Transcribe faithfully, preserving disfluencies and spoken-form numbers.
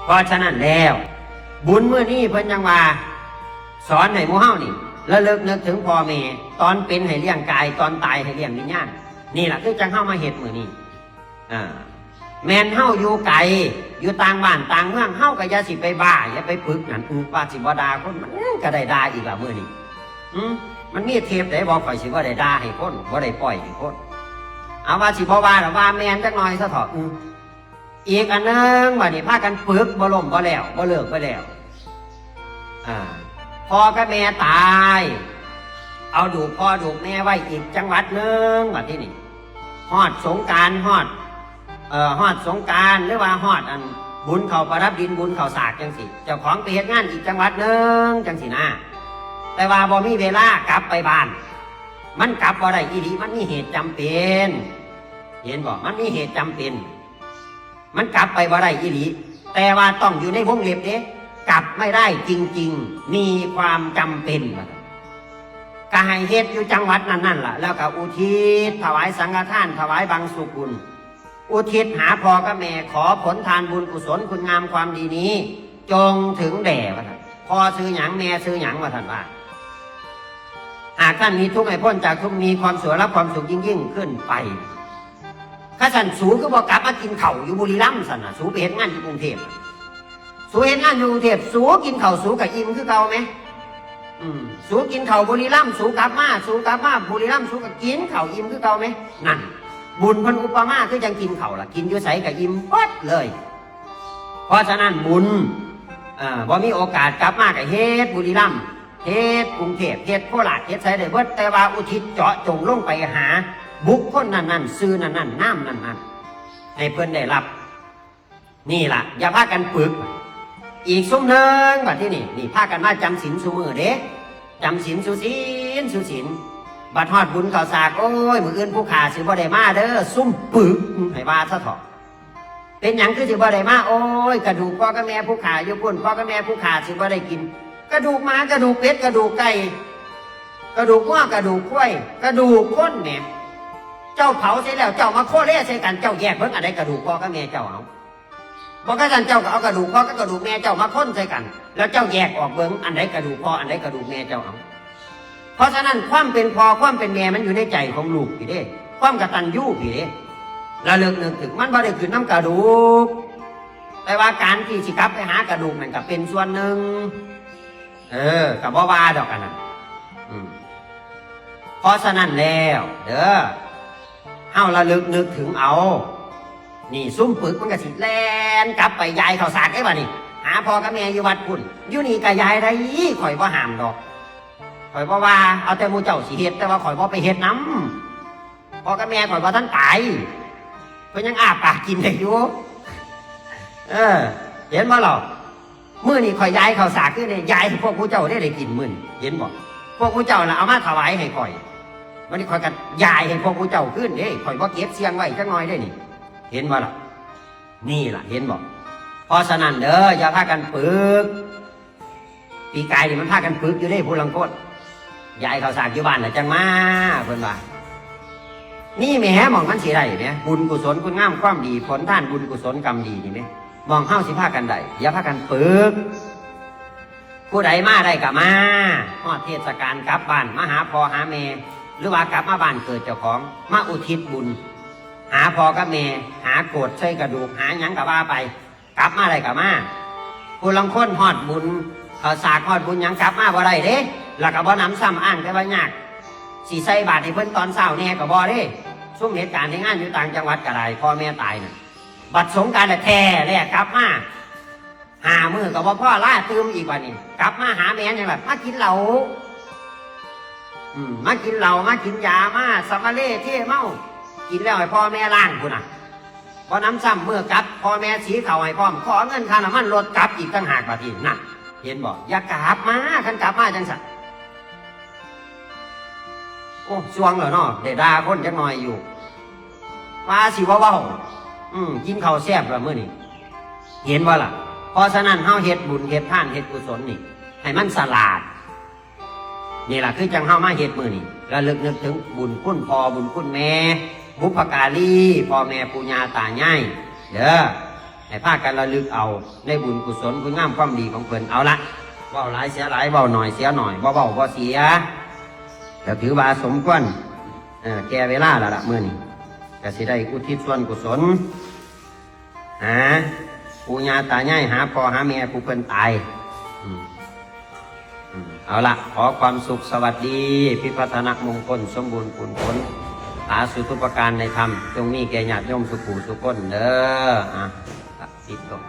เพราะฉะนั้นแล้ว บุญมื้อนี้เพิ่นจั่งว่า สอนให้หมู่เฮานี่ ระลึกนึกถึงพ่อแม่ ตอนเป็นให้เลี้ยงกาย ตอนตายให้เลี้ยงวิญญาณ นี่ล่ะคือจั่งเฮามาเฮ็ดมื้อนี้ อ่า แม่นเฮาอยู่ไกล อยู่ต่างบ้านต่างเมือง เฮาก็อย่าสิไปบ้า อย่าไปปึกนั่น อือ ว่าสิบ่ด่าคน มันก็ได้ด่าอีกล่ะมื้อนี้ อืม มันมีเทปใดบ่ ข้อยสิบ่ได้ด่าให้คน บ่ได้ปล่อยให้คน เอาว่าสิบ่ว่าล่ะ ว่าแม่นจักหน่อยซะเถาะ อืม อีกอันหนึ่ง บัดนี้พากันปึก บ่ล้มบ่แล้ว บ่เลิกบ่แล้ว อ่า พ่อกับแม่ตาย เอาดูกพ่อดูกแม่ไว้อีกจังหวัดหนึ่ง บัดที่นี่ ฮอดสงกรานต์ ฮอด เอ่อ ฮอดสงกรานต์ หรือว่าฮอดอันบุญเข้าประดับดิน บุญเข้าสากจังซี้ เจ้าของไปเฮ็ดงานอีกจังหวัดหนึ่งจังซี้นะ แต่ว่าบ่มีเวลากลับไปบ้าน มันกลับบ่ได้อีหลี มันมีเหตุจำเป็น เห็นบ่ มันมีเหตุจำเป็น มันกลับไปบ่ได้อีหลี แต่ว่าต้องอยู่ในวงเล็บเด้ กลับไม่ได้จริงๆ มีความจำเป็น ก็ให้เฮ็ดอยู่จังหวัดนั้นๆ ล่ะ แล้วก็อุทิศถวายสังฆทาน ถวายบังสุกุล อุทิศหาพ่อกับแม่ ขอผลทานบุญกุศลคุณงามความดีนี้ จงถึงแด่ ว่าซั่น พ่อชื่อหยัง แม่ชื่อหยัง ว่าซั่นว่า หากท่านมีทุกข์ให้พ้นจากทุกข์ มีความสุขรับความสุขยิ่งๆ ขึ้นไป คันซั่นสูคือบ่กลับมากินข้าวอยู่บุรีรัมย์ซั่นน่ะ สูไปเฮ็ดงานอยู่กรุงเทพฯ สูเฮ็ดงานอยู่กรุงเทพฯ สูกินข้าวสูก็อิ่มคือเก่าแหม อืม สูกินข้าวบุรีรัมย์ สูกลับมา สูกลับมาบุรีรัมย์ สูก็กินข้าวอิ่มคือเก่าแหม นั่น บุญเพิ่นอุปมาคือจั่งกินข้าวล่ะ กินอยู่ไสก็อิ่มเบิดเลย เพราะฉะนั้นบุญ เอ่อ บ่มีโอกาสกลับมาก็เฮ็ดบุรีรัมย์ เฮ็ดกรุงเทพฯ เฮ็ดโคราช เฮ็ดไสได้เบิด แต่ว่าอุทิศเจาะจงลงไปหาบุคคลนั้นๆ ชื่อนั้นๆ นามนั้นๆ ให้เพิ่นได้รับ นี่ล่ะ อย่าพากันปึก อีกซุมหนึ่ง บัดที่นี่ นี่พากันมาจำศีลซุมื้อเด้ จำศีลสุศีล สุศีล บัดฮอดบุญเข้าสาก โอ้ย มื้ออื่นผู้ข้าสิบ่ได้มาเด้อ ซุมปึก ให้ว่าซะเถาะ เป็นหยังคือสิบ่ได้มา โอ้ย กระดูกพ่อกับแม่ผู้ข้าอยู่พุ้น พ่อกับแม่ผู้ข้าสิบ่ได้กิน กระดูกหมา กระดูกเป็ด กระดูกไก่ กระดูกงัว กระดูกควาย กระดูกคนแหม เจ้าเผาเสร็จแล้ว เจ้ามาโคเล่ใส่กัน เจ้าแยกเบิ่งอันใดกระดูกพ่อกับแม่เจ้า เอา บ่คันซั่นเจ้าก็เอากระดูกพ่อกับกระดูกแม่เจ้ามาคนใส่กัน แล้วเจ้าแยกออกเบิ่งอันใดกระดูกพ่อ อันใดกระดูกแม่เจ้า เอา เพราะฉะนั้นความเป็นพ่อความเป็นแม่มันอยู่ในใจของลูกพี้เด้ ความกตัญญูพี้เด้ ระลึกนึกถึง มันบ่ได้ขึ้นนำกระดูก แต่ว่าการที่สิกลับไปหากระดูกนั่นก็เป็นส่วนหนึ่ง เออ ก็บ่ว่าดอกอันนั้น อืม เพราะฉะนั้นแล้ว เด้อ เฮาระลึกนึกถึงเอา นี่ซุมปึกมันก็สิแล่นกลับไปยายข้าวสากเด้บัดนี้ หาพ่อกับแม่อยู่วัดพุ้น อยู่นี่ก็ยายได้ ข่อยบ่ห้ามดอก ข่อยบ่ว่า เอาแต่หมู่เจ้าสิเฮ็ด แต่ว่าข่อยบ่ไปเฮ็ดนำ พ่อกับแม่ข่อยบ่ทันตาย เพิ่นยังอ้าปากกินได้อยู่ เออ เห็นบ่ล่ะ มื้อนี้ข่อยยายข้าวสากคือได้ยายให้พวกผู้เจ้าได้ได้กินมื้อนี้ เห็นบ่ พวกผู้เจ้าน่ะเอามาถวายให้ข่อย วันนี้ข่อยก็ยายให้พวกผู้เจ้าคืนเด้ ข่อยบ่เก็บเสี่ยงไว้จักหน่อยเด้นี่ เห็นบ่ล่ะ นี่ล่ะ เห็นบ่ เพราะฉะนั้นเด้อ อย่าพากันปึก ปีกายนี่มันพากันปึกอยู่เด้ ผู้ลางคน ยายข้าวสากอยู่บ้านน่ะจั่งมา เพิ่นว่า นี่แหมหม่องมันสิได้แหม บุญกุศลคุณงามความดี ผลทานบุญกุศลกรรมดีนี่แหม หม่องเฮาสิพากันได้ อย่าพากันปึก ผู้ใดมาได้ก็มา ฮอดเทศกาลกลับบ้านมาหาพ่อหาแม่ หรือว่ากลับมาบ้านเกิดเจ้าของ มาอุทิศบุญ หาพ่อกับแม่ หาโกรธใส่กระดูก หาหยังก็ว่าไป กลับมาได้ก็มา ผู้ลางคนฮอดบุญ ข้าวสากฮอดบุญหยังกลับมาบ่ได้เด้ แล้วก็บ่หนำซ้ำอ้างแต่ว่ายาก สิใส่บาตรให้เพิ่นตอนเช้าแหน่ก็บ่เด้ ซุมเหตุการณ์ในงานอยู่ต่างจังหวัดก็ได้ พ่อแม่ตายน่ะ บัดสงกรานต์น่ะแท้แหละกลับมา ห้ามื้อก็บ่พอ ลาตื่มอีกบัดนี้ กลับมาหาแม่หยังล่ะ มากินเหล้า อืม มากินเหล้า มากินยา มาสำมะเลเทเมา กินแล้วให้พ่อแม่ล้างพุ้นน่ะ บ่หนำซ้ำมื้อกลับ พ่อแม่สีข้าวให้พร้อม ขอเงินค่าน้ำมันรถกลับอีกต่างหากบัดนี้ นั่น เห็นบ่ อย่ากลับมา คันกลับมาจั่งซั้น โอ้ ส่วงแล้วเนาะ ได้ด่าคนจักหน่อยอยู่ ว่าสิบ่เว้า อืม กินข้าวแซ่บแล้วมื้อนี้ เห็นบ่ล่ะ เพราะฉะนั้นเฮาเฮ็ดบุญเฮ็ดทานเฮ็ดกุศลนี่ ให้มันฉลาด นี่ล่ะคือจั่งเฮามาเฮ็ดมื้อนี้ ระลึกนึกถึงบุญคุณพ่อบุญคุณแม่ บุพการี พ่อแม่ปู่ย่าตายาย เด้อ ให้ ให้พากันระลึกเอาในบุญกุศลคุณงามความดีของเพิ่น เอาละ เว้าหลายเสียหลาย เว้าหน่อยเสียหน่อย บ่เว้าบ่เสีย ก็ถือว่าสมควร เออ แก่เวลาแล้วล่ะมื้อนี้ ก็สิได้อุทิศส่วนกุศล หาปู่ย่าตายาย หาพ่อหาแม่ผู้เพิ่นตาย อืม อืม เอาละ ขอความสุขสวัสดี พิพัฒนมงคล สมบูรณ์ผลผล ผาสุขทุกประการในธรรม จงมีแก่ญาติโยมสุขูสุขคนเด้อ อ่ะ ปิดตก